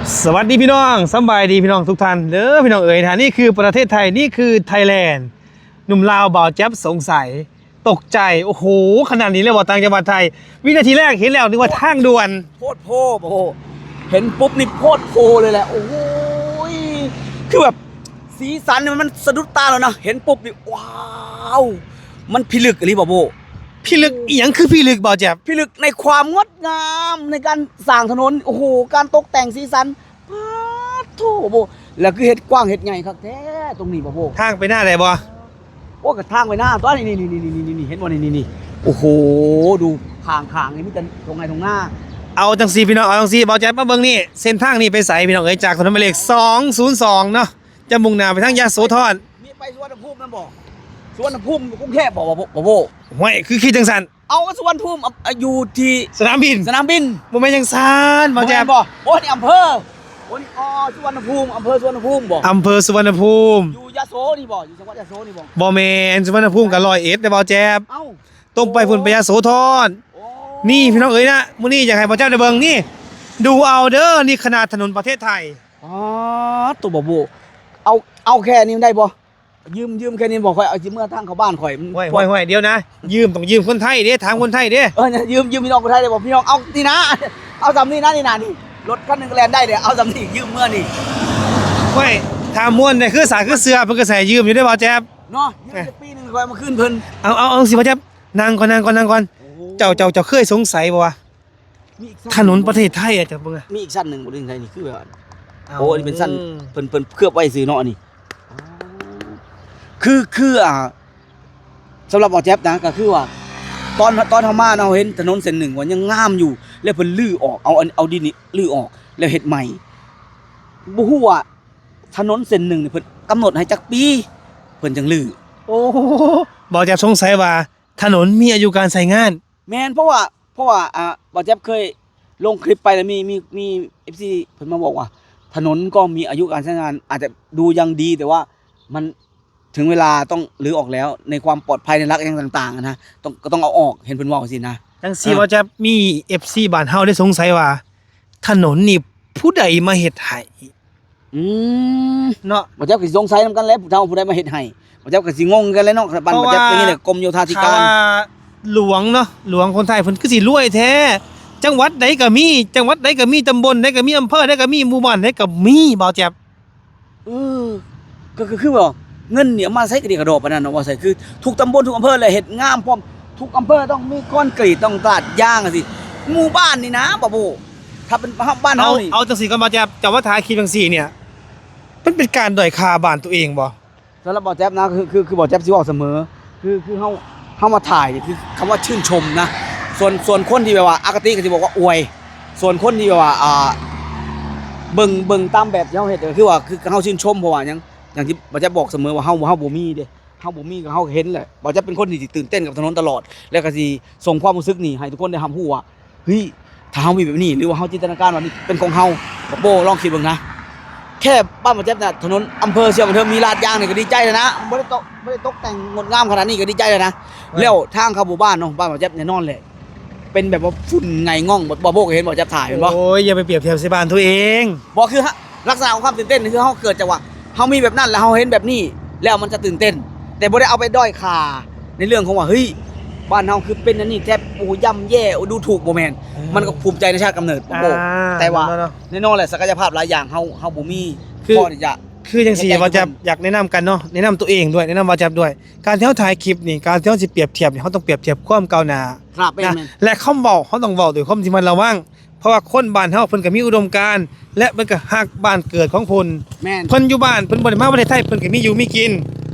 ສະຫວັດດີພີ່ນ້ອງ ສຳບາຍດີພີ່ນ້ອງທຸກທ່ານເດີພີ່ນ້ອງເອີຍ. ນີ້ຄືປະເທດໄທ ນີ້ຄືໄທແລນ. ໜຸ່ມລາວບ່າວແຈັບສົງໄສ ຕົກໃຈ ໂອ້ໂຫ ຂະໜາດນີ້ເລີຍບໍ່ ຕ່າງຈັງຫວັດໄທ. ວິນາທີແລກເຫັນແລ້ວນຶກວ່າທາງດ່ວນ ໂພດໂພ ໂອ້ໂຫ ເຫັນປຸບນີ້ໂພດໂພເລີຍແຫຼະ. ໂອ້ໂຫ ຄືແບບ ສີສັນນີ້ມັນສະດຸດຕາແລ້ວນະ ເຫັນປຸບນີ້ ວ້າວ ມັນພິລຶກອີ່ຫຼີບໍ່ໂບ? ພິລຶກອີ່ຫຍັງຄືພິລຶກ ບ່າວແຈັບ? ພິລຶກໃນຄວາມງົດງາມ ໃນການສ້າງຖະໜົນ ໂອ້ໂຫ ການຕົກແຕ່ງສີສັນ ປາດໂທ້ໂບ ແລ້ວຄືເຮັດກວ້າງເຮັດໃຫຍ່ຄັກແທ້ຕົງນີ້ບໍ່ໂບ? ທາງໄປນາໄດ້ບໍ່? ໂອ້ ກະທາງໄປນາຕົວະ ນີ້ໆໆໆ ເຫັນບໍ່ນີ້ໆ ໂອ້ໂຫ ດູຂ້າງໆນີ້ມີແຕ່ທົ່ງໄຮ່ທົ່ງນາ. ເອົາຈັ່ງຊີ້ພີ່ນ້ອງ ເອົາຈັ່ງຊີ້ ບ່າວແຈັບມາເບິ່ງນີ້ ເສັ້ນທາງນີ້ໄປໃສພີ່ນ້ອງເອີຍ? ຈາກຖະໜົນໝາຍເລກສອງສູນສອງເນາະ ຈະມຸ່ງໜ້າໄປທາງຍະໂສທອນ ມີໄປສຸວັນນະພູມນຳບໍ່? ສຸວັນນະພູມກຸງເທບບໍ່ ບໍ່ໂບ? ຫ້ວຍ ຄືຄິດຈັ່ງຊັ້ນ? ເອົາ ສຸວັນນະພູມ ອະ ຢູ່ທີ່ສະໜາມບິນ ສະໜາມບິນ ບໍ່ແມ່ນຈັ່ງຊັ້ນ ບ່າວແຈັບ ບໍ່ແມ່ນບໍ່? ໂອ້ ນີ້ອຳເພີ ໂອ້ ນີ້ ອໍ ສຸວັນນະພູມ ອຳເພີສຸວັນນະພູມບໍ່? ອຳເພີສຸວັນນະພູມ ຢູ່ຍະໂສນີ້ບໍ່? ຢູ່ຈັງຫວັດຍະໂສນີ້ບໍ່? ບໍ່ແມ່ນ ສຸວັນນະພູມກະຮ້ອຍເອັດເດ້ ບ່າວແຈັບ. ເອົ້າ ຕົງໄປພຸ້ນ ໄປຍະໂສທອນ. ໂອ້ ນີ້ພີ່ນ້ອງເອີຍນະ ມື້ນີ້ຢາກໃຫ້ບ່າວແຈັບໄດ້ເບິ່ງນີ້ ດູເອົາເດີ ນີ້ຂະໜາດຖະໜົນປະເທດໄທ. ປາດໂທ້ ບໍ່ໂບ ເອົາ ເອົາແຄ່ນີ້ມັນໄດ້ບໍ່? ຢືມ ຢືມແຄ່ນີ້ບໍ່? ຂ້ອຍເອົາຊິເມືອທາງເຂົ້າບ້ານຂ້ອຍ. ຫ້ວຍໆ ດຽວນະ ຢືມຕ້ອງຢືມຄົນໄທເດ້ ຖາມຄົນໄທເດ້. ເອີ ຢືມ ຢືມພີ່ນ້ອງຄົນໄທໄດ້ບໍ່? ພີ່ນ້ອງເອົານີ້ນະ ເອົາສ່ຳນີ້ນະ ນີ້ນະ ນີ້ ລົດຄັນໜຶ່ງກະແລ່ນໄດ້ເດ້ ເອົາສ່ຳນີ້ ຢືມເມືອນີ້. ຫ້ວຍ ຖາມມ່ວນແດ່ ຄືສາຄືເສືອ ເພິ່ນກະໃຫ້ຢືມຢູ່ເດ້ ບ່າວແຈັບເນາະ. ຢືມຈັກປີໜຶ່ງ ຂ້ອຍເອົາມາຄືນເພິ່ນ. ເອົາ ເອົາ ເອົາ ຊິ ບ່າວແຈັບ ນັ່ງກ່ອນ ນັ່ງກ່ອນ ນັ່ງກ່ອນ. ເຈົ້າ ເຈົ້າ ເຈົ້າເຄີຍສົງໄສບໍ່ວ່າ ຖະໜົນປະເທດໄທອະ ເຈົ້າເບິ່ງ ມີອີກຊັ້ນໜຶ່ງບໍ່? ເລື່ອງໄທນີ້ຄືແບບ ໂອ້ ອັນນີ້ເປັນຊັ້ນ ເພິ່ນ ເພິ່ນເຄືອບໄວ້ຊື່ເນາະ ອັນນີ້. ຄື ຄື ອ່າ ສຳລັບບ່າວແຈັບນະ ກະຄືວ່າ ຕອນ ຕອນເຮົາມາເນາະ ເຮົາເຫັນຖະໜົນເສັ້ນໜຶ່ງວ່າຍັງງາມຢູ່ ແລ້ວເພິ່ນຮື້ອອກ ເອົາ ເອົາດິນນີ້ຮື້ອອກ ແລ້ວເຮັດໃໝ່. ບໍ່ຮູ້ວ່າຖະໜົນເສັ້ນໜຶ່ງນີ້ ເພິ່ນກຳນົດໃຫ້ຈັກປີ ເພິ່ນຈັ່ງຮື້? ໂອ້ ບ່າວແຈັບສົງໄສວ່າ ຖະໜົນມີອາຍຸການໃຊ້ງານ. ແມ່ນ ເພາະວ່າ ເພາະວ່າ ອ່າ ບ່າວແຈັບເຄີຍລົງຄລິບໄປ ແລ້ວມີ ມີ ມີເອັຟຊີເພິ່ນມາບອກວ່າ ຖະໜົນກໍມີອາຍຸການໃຊ້ງານ ອາດຈະດູຍັງດີ ແຕ່ວ່າມັນເຖິງເວລາຕ້ອງຮື້ອອກແລ້ວ ໃນຄວາມປອດໄພ ໃນຫຼັກຫຍັງຕ່າງໆ ນະ ຕ້ອງ ກໍຕ້ອງເອົາອອກ ເຫັນເພິ່ນເວົ້າຊີ້ນະ. ຈັ່ງຊີ້ ບ່າວແຈັບ ມີເອັຟຊີບ້ານເຮົາໄດ້ສົງໄສວ່າ ຖະໜົນນີ້ຜູ້ໃດມາເຮັດໃຫ້? ອືມ ເນາະ ບ່າວແຈັບກະຊິສົງໄສນຳກັນແຫຼະ ຜູ້ເຖົ້າຜູ້ໃດມາເຮັດໃຫ້ ບ່າວແຈັບກະຊິງົງຄືກັນແຫຼະເນາະ. ບ້ານບ່າວແຈັບເປັນຈັ່ງໃດ ກົມໂຍທາທິການ ຖ້າວ່າຫຼວງເນາະ ຫຼວງຄົນໄທເພິ່ນຄືຊິລວຍແທ້ ຈັງຫວັດໃດກະມີ ຈັງຫວັດໃດກະມີ ຕຳບົນໃດກະມີ ອຳເພີໃດກະມີ ໝູ່ບ້ານໃດກະມີ ບ່າວແຈັບ. ເອີ ກະ ກະຄືວ່າເງິນນີ້ເອົາມາໃສກະດີກະດໍປານນັ້ນເນາະ ວ່າຊັ້ນ ຄືທຸກຕຳບົນ ທຸກອຳເພີແຫຼະ ເຮັດງາມພ້ອມ ທຸກອຳເພີຕ້ອງມີຄອນກຣີດ ຕ້ອງຕາດຢາງຈັ່ງຊີ້ ໝູ່ບ້ານນີ້ນະ ບໍ່ໂບ ຖ້າເປັນບ້ານເຮົານີ້. ເອົາ ເອົາຈັ່ງຊີ້ກ່ອນ ບ່າວແຈັບ ເຈົ້າມາຖ່າຍຄລິບຈັ່ງຊີ້ເນີ້ຍ ມັນເປັນການດ້ອຍຄ່າບ້ານໂຕເອງບໍ່? ສຳລັບບ່າວແຈັບນະ ຄື ຄື ຄືບ່າວແຈັບຊິເວົ້າສະເໝີ ຄື ຄືເຮົາ ເຮົາມາຖ່າຍນີ້ ຄືຄຳວ່າຊື່ນຊົມນະ ສ່ວນ ສ່ວນຄົນທີ່ແບບວ່າອະຄະຕິກະຊິບອກວ່າອວຍ ສ່ວນຄົນທີ່ແບບວ່າ ອ່າ ເບິ່ງ ເບິ່ງຕາມແບບທີ່ເຮົາເຮັດ ກະຄືວ່າ ຄືເຮົາຊື່ນຊົມ ເພາະວ່າຫຍັງ ຢ່າງທີ່ບ່າວແຈັບບອກສະເໝີວ່າ ເຮົາ ເຮົາບໍ່ມີເດ້ ເຮົາບໍ່ມີກະເຮົາກະເຫັນແຫຼະ. ບ່າວແຈັບເປັນຄົນທີ່ຕື່ນເຕັ້ນກັບຖະໜົນຕະຫຼອດ ແລ້ວກະຊິສົ່ງຄວາມຮູ້ສຶກນີ້ໃຫ້ທຸກຄົນໄດ້ຮັບຮູ້ວ່າ ເຮີ້ຍ ຖ້າເຮົາມີແບບນີ້ ຫຼືວ່າເຮົາຈິນຕະນາການວ່ານີ້ເປັນຂອງເຮົາ ບໍ່ໂບ ລອງຄິດເບິ່ງນະ ແຄ່ບ້ານບ່າວແຈັບນະ ຖະໜົນອຳເພີຊຽງຂອງເທີ ມີລາດຢາງນີ້ກະດີໃຈແລ້ວນະ ບໍ່ໄດ້ຕົກ ບໍ່ໄດ້ຕົກແຕ່ງງົດງາມຂະໜາດນີ້ກະດີໃຈແລ້ວນະ. ແລ້ວທາງເຂົ້າໝູ່ບ້ານເນາະ ບ້ານບ່າວແຈັບແນ່ນອນແຫຼະ ເປັນແບບວ່າຝຸ່ນໄຫງ່ອງ ບໍ່ໂບກະເຫັນ ບ່າວແຈັບຖ່າຍແມ່ນບໍ່? ໂອ້ຍ ຢ່າໄປປຽບທຽບໃສ່ບ້ານໂຕເອງ ບໍ່ ຄື ລັກສະນະຂອງຄວາມຕື່ນເຕັ້ນ ຄືເຮົາເກີດຈາກວ່າ ເຮົາມີແບບນັ້ນ ແລ້ວເຮົາເຫັນແບບນີ້ ແລ້ວມັນຈະຕື່ນເຕັ້ນ ແຕ່ບໍ່ໄດ້ເອົາໄປດ້ອຍຄ່າໃນເລື່ອງຂອງວ່າ ເຮີ້ຍ ບ້ານເຮົາຄືເປັນອັນນີ້ແທ້ ໂອ້ ຢ້ຳແຍ່ ໂອ້ ດູຖູກ ບໍ່ແມ່ນ ມັນກະພູມໃຈໃນຊາດກຳເນີດ ບໍ່ໂບ ແຕ່ວ່າ ແນ່ນອນແຫຼະ ສັກກະຍະພາບຫຼາຍຢ່າງເຮົາ ເຮົາບໍ່ມີ ຄື ພໍທີ່ຈະ ຄືຈັ່ງຊີ້ ບ່າວແຈັບ ຢາກແນະນຳກັນເນາະ ແນະນຳໂຕເອງດ້ວຍ ແນະນຳບ່າວແຈັບດ້ວຍ ການທີ່ເຮົາຖ່າຍຄລິບນີ້ ການທີ່ເຮົາຊິປຽບທຽບນີ້ ເຮົາຕ້ອງປຽບທຽບຄວາມກ້າວໜ້າ ແລະຄຳເວົ້າ ເຮົາຕ້ອງເວົ້າດ້ວຍຄວາມທີ່ລະມັດລະວັງ ເພາະວ່າຄົນບ້ານເຮົາເພິ່ນກະມີອຸດົມການ ແລະເພິ່ນກະຮັກບ້ານເກີດຂອງເພິ່ນ ເພິ່ນຢູ່ບ້ານ ເພິ່ນບໍ່ໄດ້ມາປະເທດໄທ ເພິ່ນກະມີຢູ່ມີກິນ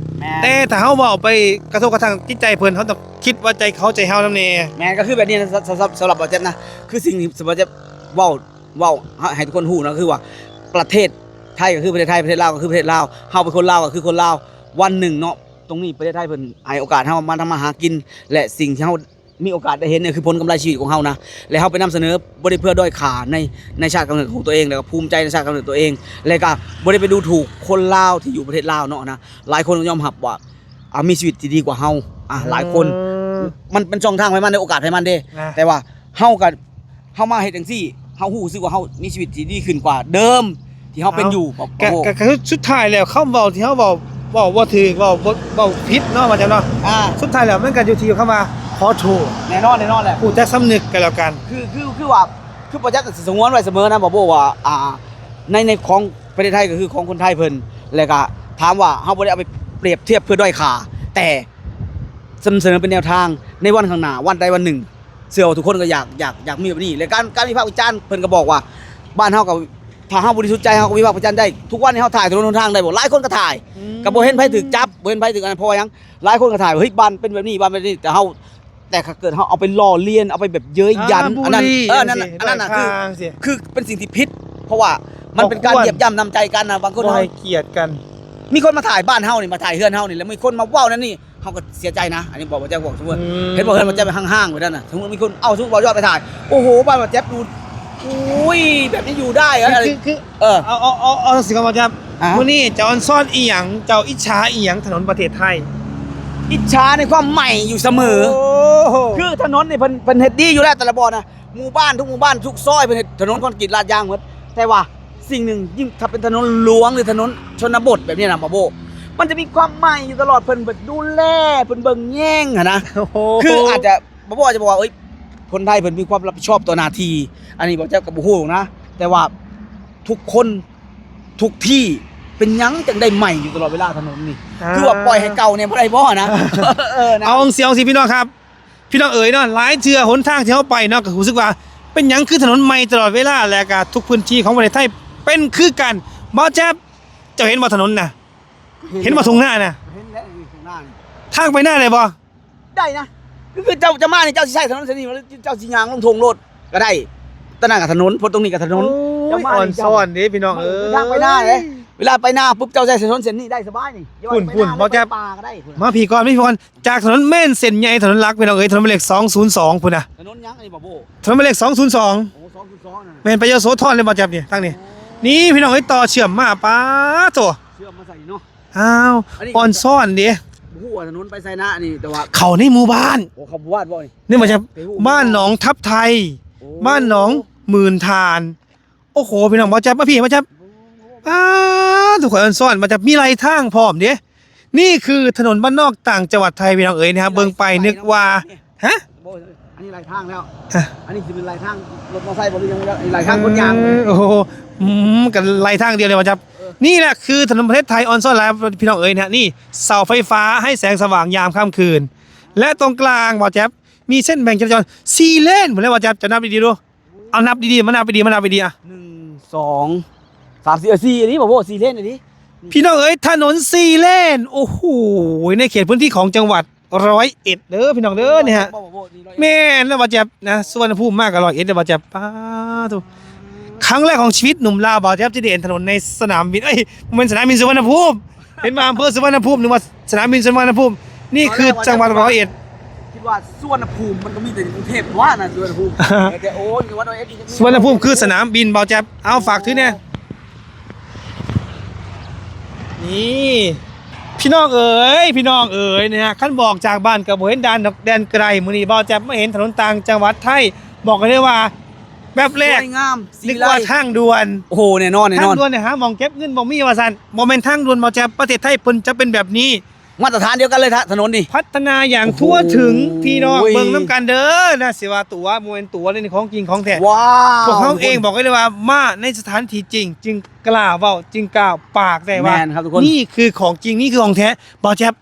ແຕ່ຖ້າເຮົາເວົ້າໄປກະທົບກະທັ່ງຈິດໃຈເພິ່ນ ເຮົາຕ້ອງຄິດວ່າໃຈເຂົາໃຈເຮົານຳແນ່. ແມ່ນ ກະຄືແບບນີ້ນະ ສຳ ສຳ ສຳລັບບ່າວແຈັບນະ ຄືສິ່ງທີ່ບ່າວແຈັບເວົ້າ ເວົ້າໃຫ້ ໃຫ້ທຸກຄົນຮູ້ນະ ຄືວ່າປະເທດໄທກະຄືປະເທດໄທ ປະເທດລາວກະຄືປະເທດລາວ ເຮົາເປັນຄົນລາວກະຄືຄົນລາວ ວັນໜຶ່ງເນາະ ຕົງນີ້ປະເທດໄທເພິ່ນໃຫ້ໂອກາດເຮົາມາທຳມາຫາກິນ ແລະສິ່ງທີ່ເຮົາ ມີໂອກາດໄດ້ເຫັນນີ້ຄືຜົນກຳໄລຊີວິດຂອງເຮົານະ ແລະເຮົາໄປນຳສະເໜີ ບໍ່ໄດ້ເພື່ອດ້ອຍຄ່າໃນ ໃນຊາດກຳເນີດຂອງຕົວເອງ ແລະກະພູມໃຈໃນຊາດກຳເນີດຕົວເອງ ແລະກະບໍ່ໄດ້ໄປດູຖູກຄົນລາວທີ່ຢູ່ປະເທດລາວເນາະນະ. ຫຼາຍຄົນຍອມຮັບວ່າ ອ່າ ມີຊີວິດທີ່ດີກວ່າເຮົາ ອ່າ ຫຼາຍຄົນ ມັນເປັນຊ່ອງທາງໃຜມັນເດ້ ໂອກາດໃຜມັນເດ້ ແຕ່ວ່າເຮົາກະ ເຮົາມາເຮັດຈັ່ງຊີ້ ເຮົາຮູ້ສຶກວ່າເຮົາມີຊີວິດທີ່ດີຂຶ້ນກວ່າເດີມທີ່ເຮົາເປັນຢູ່ ເອົ້າ ບໍ່ ກະ ບໍ່ ກະ ກະ ຄືສຸດທ້າຍແລ້ວ ຄຳເວົ້າທີ່ເຮົາເວົ້າ ເວົ້າບໍ່ຖືກ ເວົ້າບໍ່ ເວົ້າຜິດເນາະ ວ່າຈັ່ງເນາະ ອ່າ ສຸດທ້າຍແລ້ວມັນກະຢູ່ທີ່ຄຳວ່າຂໍໂທດ ແນ່ນອນ ແນ່ນອນແຫຼະ ຮູ້ຈັກສຳນຶກກັນແລ້ວກັນ ຄື ຄື ຄືວ່າ ຄືປະຈັກສິສະຫງວນໄວ້ສະເໝີນະ ບໍ່ ບໍ່ ວ່າ ອ່າ ໃນ ໃນຂອງປະເທດໄທກໍຄືຂອງຄົນໄທເພິ່ນ ແລະກະຖາມວ່າເຮົາບໍ່ໄດ້ເອົາໄປປຽບທຽບເພື່ອດ້ອຍຄ່າ ແຕ່ ສະເໜີເປັນແນວທາງໃນວັນຂ້າງໜ້າ ວັນໃດວັນໜຶ່ງ ເຊື່ອວ່າທຸກຄົນກໍຢາກ ຢາກ ຢາກມີແບບນີ້ ແລະການ ການວິພາກວິຈານເພິ່ນກໍບອກວ່າ ບ້ານເຮົາກໍ ຖ້າເຮົາບໍລິສຸດໃຈ ເຮົາກໍວິພາກວິຈານໄດ້ ທຸກວັນນີ້ເຮົາຖ່າຍຖະໜົນຫົນທາງໄດ້ບໍ່? ຫຼາຍຄົນກໍຖ່າຍ ອືມ ກໍບໍ່ເຫັນໃຜຖືກຈັບ ບໍ່ເຫັນໃຜຖືກອັນ ເພາະວ່າຫຍັງ? ຫຼາຍຄົນກໍຖ່າຍວ່າ ເຮີ້ຍ ບ້ານເປັນແບບນີ້ ບ້ານເປັນແບບນີ້ ແຕ່ເຮົາ ແຕ່ຖ້າເກີດເຮົາເອົາໄປລໍ້ລຽນ ເອົາໄປແບບເຍີ້ຍຢັນ ອ່າ ບູລລີ ອັນນັ້ນ ເອີ ອັນນັ້ນ ອັນນັ້ນນະ ຄື ຄືເປັນສິ່ງທີ່ຜິດ ເພາະວ່າມັນເປັນການຫຽບຢ້ຳນ້ຳໃຈກັນນະ ບາງຄົນ ບໍ່ໃຫ້ກຽດກັນ ມີຄົນມາຖ່າຍບ້ານເຮົານີ້ ມາຖ່າຍເຮືອນເຮົານີ້ ແລ້ວມີຄົນມາເວົ້ານັ້ນນີ້ ເຮົາກໍເສຍໃຈນະ ອັນນີ້ບອກວ່າແຈກບອກສົມມຸດ ອືມ ເຫັນບໍ່ ເຮືອນວ່າແຈກໄປຫ້າງໆ ໄປນັ້ນນະ ສົມມຸດມີຄົນ ເອົ້າ ສົມມຸດວ່າຢອດໄປຖ່າຍ ໂອ້ໂຫ ບ້ານວ່າແຈກດູ ໂອ້ຍ ແບບນີ້ຢູ່ໄດ້ເອີ ຄື ຄື ເອີ ເອົາ ເອົາ ເອົາ ເອົາ ຈັ່ງຊີ້ກ່ອນ ບ່າວແຈັບ ອ່າ ມື້ນີ້ເຈົ້າອອນຊອນອີ່ຫຍັງ ເຈົ້າອິດສາອີ່ຫຍັງຖະໜົນປະເທດໄທ? ອິດສາໃນຄວາມໃໝ່ຢູ່ສະເໝີ ໂອ້ໂຫ ຄືຖະໜົນນີ້ເພິ່ນ ເພິ່ນເຮັດດີຢູ່ແລ້ວ ແຕ່ລະບ່ອນນະ ໝູ່ບ້ານທຸກໝູ່ບ້ານທຸກຊອຍ ເພິ່ນເຮັດຖະໜົນຄອນກຣີດລາດຢາງໝົດ ແຕ່ວ່າສິ່ງໜຶ່ງ ຍິ່ງຖ້າເປັນຖະໜົນຫຼວງ ຫຼືຖະໜົນຊົນນະບົດແບບນີ້ນະ ບ່າວໂບ້ ມັນຈະມີຄວາມໃໝ່ຢູ່ຕະຫຼອດ ເພິ່ນແບບດູແລ ເພິ່ນເບິ່ງແຍງຫັ້ນນະ ໂອ້ໂຫ ຄືອາດຈະ ບ່າວໂບ້ອາດຈະບອກວ່າ ເອີຍ ຄົນໄທເພິ່ນມີຄວາມຮັບຜິດຊອບຕໍ່ໜ້າທີ່ ອັນນີ້ບ່າວແຈັບກໍບໍ່ຮູ້ນະ ແຕ່ວ່າທຸກຄົນ ທຸກທີ່ ເປັນຫຍັງຈັ່ງໄດ້ໃໝ່ຢູ່ຕະຫຼອດເວລາຖະໜົນນີ້ ອ່າ ຄືວ່າປ່ອຍໃຫ້ເກົ່າແດ່ບໍ່ໄດ້ບໍ່ນະ? ເອີ ນະ ເອົາຈັ່ງຊີ້ ເອົາຈັ່ງຊີ້ ພີ່ນ້ອງຄັບ ພີ່ນ້ອງເອີຍເນາະ ຫຼາຍເທື່ອຫົນທາງທີ່ເຮົາໄປເນາະ ກໍຮູ້ສຶກວ່າ ເປັນຫຍັງຄືຖະໜົນໃໝ່ຕະຫຼອດເວລາ ແລະກະທຸກພື້ນທີ່ຂອງປະເທດໄທເປັນຄືກັນ? ບ່າວແຈັບ ເຈົ້າເຫັນບໍ່ຖະໜົນນະ? ເຫັນ ເຫັນບໍ່ທົ່ງນານະ? ເຫັນແລ້ວ ທົ່ງນານີ້ ທາງໄປນາໄດ້ບໍ່? ໄດ້ນະ ຄື ຄືເຈົ້າຈະມານີ້ ເຈົ້າຊິໃຊ້ຖະໜົນເສັ້ນນີ້ ຫຼືເຈົ້າຊິຍ່າງລົງທົ່ງໂລດກໍໄດ້ ຕະນັ້ນກໍຖະໜົນ ພົ້ນຕົງນີ້ກໍຖະໜົນ ໂອ້ຍ ເຈົ້າມານີ້ ອອນຊອນເດ້ພີ່ນ້ອງເອີຍ ທາງໄປນາເດ້ ເວລາໄປນາ ປຸບ ເຈົ້າໃຊ້ຖະໜນເສັ້ນນີ້ໄດ້ສະບາຍນີ້ ພຸ້ນ ພຸ້ນ ບ່າວແຈັບ ປາກໍໄດ້ພຸ້ນ ມາພີ້ກ່ອນ ມາພີ້ກ່ອນ ຈາກຖະໜົນເມນເສັ້ນໃຫຍ່ ຖະໜົນຫຼັກພີ່ນ້ອງເອີຍ ຖະໜົນໝາຍເລກສອງສູນສອງພຸ້ນນະ ຖະໜົນຫຍັງອັນນີ້ ບ່າວໂບ້? ຖະໜົນໝາຍເລກສອງສູນສອງ ໂອ້ ສອງສູນສອງນະ ແມ່ນໄປຢະໂສທອນເລີຍ ບ່າວແຈັບນີ້ ທາງນີ້ ໂອ້ ນີ້ພີ່ນ້ອງເອີຍ ຕໍ່ເຊື່ອມມາ ປາໂທ້ ເຊື່ອມມາໃສ່ນີ້ເນາະ ອ້າວ ອັນນີ້ ອອນຊອນເດ້ ບໍ່ຮູ້ວ່າຖະໜົນໄປໄສນະອັນນີ້ ແຕ່ວ່າເຂົ້າໃນໝູ່ບ້ານ ໂອ້ ເຂົ້າໝູ່ບ້ານບໍ່ນີ້? ນີ້ ບ່າວແຈັບ ໄປຮູ້ ບ້ານໜອງທັບໄທ ໂອ້ ບ້ານໜອງໝື່ນທານ ໂອ້ໂຫ ພີ່ນ້ອງ ບ່າວແຈັບ ມາພີ້ ບ່າວແຈັບ ປາໂທ້ ຂ້ອຍອອນຊອນ ບ່າວແຈັບ ມີໄຫຼທາງພ້ອມເດ້ ນີ້ຄືຖະໜົນບ້ານນອກຕ່າງຈັງຫວັດໄທ ພີ່ນ້ອງເອີຍ ນະ ເບິ່ງໄປນຶກວ່າ ຮະ? ບໍ່ ອັນນີ້ໄຫຼທາງແລ້ວ ຮະ? ອັນນີ້ຊິເປັນໄຫຼທາງລົດມໍໄຊບໍ່ ຫຼືຫຍັງ ໄຫຼທາງຄົນຍ່າງ ເອີ ໂອ້ໂຫ ອືມ ກໍໄຫຼທາງດຽວເລີຍ ບ່າວແຈັບ ເອີ ນີ້ແຫຼະຄືຖະໜົນປະເທດໄທ ອອນຊອນຫຼາຍ ພີ່ນ້ອງເອີຍ ນະ ນີ້ເສົາໄຟຟ້າໃຫ້ແສງສະຫວ່າງຍາມຄ່ຳຄືນ ແລະ ຕົງກາງ ບ່າວແຈັບ ມີເສັ້ນແບ່ງຈະລາຈອນສີ່ເລນພຸ້ນແຫຼະ ບ່າວແຈັບ ເຈົ້ານັບດີໆ ດູ ເອົາ ນັບດີໆ ມານັບດີໆ ມານັບດີໆ ອ່ະ ໜຶ່ງ ສອງ ສາມ ສີ່ ເອີ ສີ່ ອີ່ຫຼີ ບໍ່ ບໍ່ ສີ່ເລນອີ່ຫຼີ ພີ່ນ້ອງເອີຍ ຖະໜົນສີ່ເລນ ໂອ້ໂຫ ໃນເຂດພື້ນທີ່ຂອງຈັງຫວັດຮ້ອຍເອັດເດີ ພີ່ນ້ອງເດີ ນີ້ຮະ ບໍ່ ບໍ່ ບໍ່ ນີ້ຮ້ອຍເອັດ ແມ່ນແລ້ວ ບ່າວແຈັບນະ ສຸວັນນະພູມມາກໍຮ້ອຍເອັດເດີ ບ່າວແຈັບ ປາໂທ້ ຄັ້ງແລກຂອງຊີວິດໜຸ່ມລາວ ບ່າວແຈັບຈະໄດ້ເຫັນຖະໜົນໃນສະໜາມບິນ ເອີຍ ບໍ່ແມ່ນສະໜາມບິນສຸວັນນະພູມ ເຫັນວ່າອຳເພີສຸວັນນະພູມ ນຶກວ່າສະໜາມບິນສຸວັນນະພູມ ນີ້ຄືຈັງຫວັດຮ້ອຍເອັດ ຄິດວ່າສຸວັນນະພູມມັນກໍມີແຕ່ຢູ່ກຸງເທບຕົວະນະ ສຸວັນນະພູມ ແຕ່ ໂອ້ຍ ຈັງຫວັດຮ້ອຍເອັດ ສຸວັນນະພູມຄືສະໜາມບິນ ບ່າວແຈັບ ເອົາ ຝາກຖືແດ່ ນີ້ ພີ່ນ້ອງເອີຍ ພີ່ນ້ອງເອີຍ ນີ້ນະ ຄັນບໍ່ອອກຈາກບ້ານກໍບໍ່ເຫັນດ່ານດອກແດນໄກ ມື້ນີ້ບ່າວແຈັບມາເຫັນຖະໜົນຕ່າງຈັງຫວັດໄທ ບອກໄດ້ເລີຍວ່າ ແວັບແລກ ສວຍງາມ ນຶກວ່າທາງດ່ວນ ໂອ້ໂຫ ແນ່ນອນ ແນ່ນອນ ທາງດ່ວນນີ້ຫາໝ່ອງເກັບເງິນບໍ່ມີວ່າຊັ້ນ ບໍ່ແມ່ນທາງດ່ວນ ບ່າວແຈັບ ປະເທດໄທເພິ່ນຈະເປັນແບບນີ້ ມາດຕະຖານດຽວກັນເລີຍ ຖະໜົນນີ້ ພັດທະນາຢ່າງທົ່ວເຖິງ ໂອ້ໂຫ ພີ່ນ້ອງເບິ່ງນຳກັນເດີນະ ຊິວ່າຕົວະ ບໍ່ແມ່ນຕົວະ ນີ້ຂອງຈິງຂອງແທ້ ວ້າວ ພວກເຮົາເອງບອກໄດ້ເລີຍວ່າ ມາໃນສະຖານທີ່ຈິງ ຈຶ່ງກ້າເວົ້າ ຈຶ່ງກ້າປາກໄດ້ວ່າ ແມ່ນຄັບທຸກຄົນ ນີ້ຄືຂອງຈິງ ນີ້ຄືຂອງແທ້ ບ່າວແຈັບ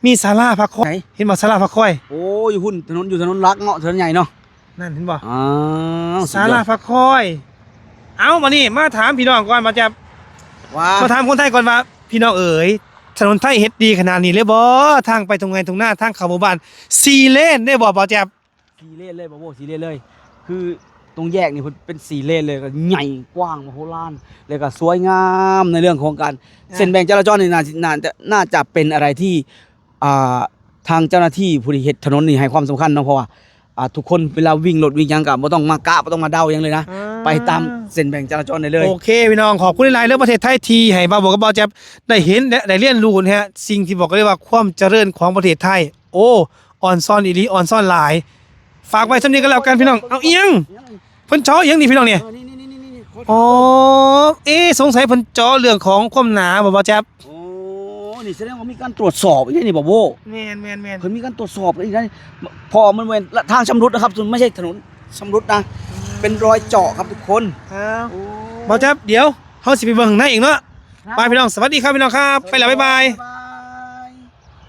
ມີສາລາພັກຄອຍ ໃສ? ເຫັນບໍ່ ສາລາພັກຄອຍ ໂອ້ ຢູ່ພຸ້ນ ຖະໜົນ ຢູ່ຖະໜົນຫຼັກເນາະ ຖະໜົນໃຫຍ່ເນາະ ນັ້ນເຫັນບໍ່ ອ້າວ ສາລາພັກຄອຍ ເອົ້າ ບາດນີ້ມາຖາມພີ່ນ້ອງກ່ອນ ບ່າວແຈັບ ວ່າ ມາຖາມຄົນໄທກ່ອນວ່າ ພີ່ນ້ອງເອີຍ ຖະໜົນໄທເຮັດດີຂະໜາດນີ້ເລີຍບໍ່? ທາງໄປທົ່ງໄຮ່ທົ່ງນາ ທາງເຂົ້າໝູ່ບ້ານ ສີ່ເລນເດ້ບໍ່ ບ່າວແຈັບ? ສີ່ເລນເລີຍ ບ່າວໂບ້ ສີ່ເລນເລີຍ ຄືຕົງແຍກນີ້ເພິ່ນເປັນສີ່ເລນເລີຍ ກໍໃຫຍ່ກວ້າງມະໂຫລານ ແລ້ວກໍສວຍງາມໃນເລື່ອງຂອງການ ອ່າ ເສັ້ນແບ່ງຈະລາຈອນນີ້ ໜ້າ ໜ້າຈະ ໜ້າຈະເປັນອະໄລທີ່ ອ່າ ທາງເຈົ້າໜ້າທີ່ຜູ້ທີ່ເຮັດຖະໜົນນີ້ໃຫ້ຄວາມສຳຄັນເນາະ ເພາະວ່າ ອ່າ ທຸກຄົນເວລາວິ່ງລົດວິ່ງຫຍັງກໍບໍ່ຕ້ອງມາກະ ບໍ່ຕ້ອງມາເດົາຫຍັງເລີຍນະ ອ່າ ໄປຕາມເສັ້ນແບ່ງຈະລາຈອນໄດ້ເລີຍ ໂອເຄ ພີ່ນ້ອງ ຂອບຄຸນຫຼາຍໆເດີ ປະເທດໄທທີ່ໃຫ້ບ່າວໂບ້ກັບບ່າວແຈັບໄດ້ເຫັນ ແລະ ໄດ້ຮຽນຮູ້ນະຮະ ສິ່ງທີ່ບອກໄດ້ວ່າຄວາມຈະເລີນຂອງປະເທດໄທ ໂອ້ ອອນຊອນອີ່ຫຼີ ອອນຊອນຫຼາຍ ຝາກໄວ້ສ່ຳນີ້ກໍແລ້ວກັນ ພີ່ນ້ອງ ເອົ້າ ອີ່ຫຍັງ? ເພິ່ນເຈາະອີ່ຫຍັງນີ້ພີ່ນ້ອງນີ້? ເອີ ນີ້ໆໆໆ ໂອ້ ເອ ສົງໄສເພິ່ນເຈາະເລື່ອງຂອງຄວາມໜາບໍ່ ບ່າວແຈັບ? ໂອ້ ນີ້ສະແດງວ່າມີການຕວດສອບອີກເດ້ນີ້ ບ່າວໂບ້. ແມ່ນໆໆ ເພິ່ນມີການຕວດສອບອີກເດ້ ເພາະວ່າມັນແມ່ນທາງຊຳລຸດນະຄັບ ມັນບໍ່ໃຊ່ຖະໜົນຊຳລຸດນະ ອືມ ເປັນຮອຍເຈາະຄັບທຸກຄົນ. ເອີ ໂອ້ ບ່າວແຈັບ ດຽວເຮົາຊິໄປເບິ່ງໃນອີກເນາະ. ໄປພີ່ນ້ອງ ສະຫວັດດີຄັບພີ່ນ້ອງຄັບ ໄປລະ ບາຍບາຍ.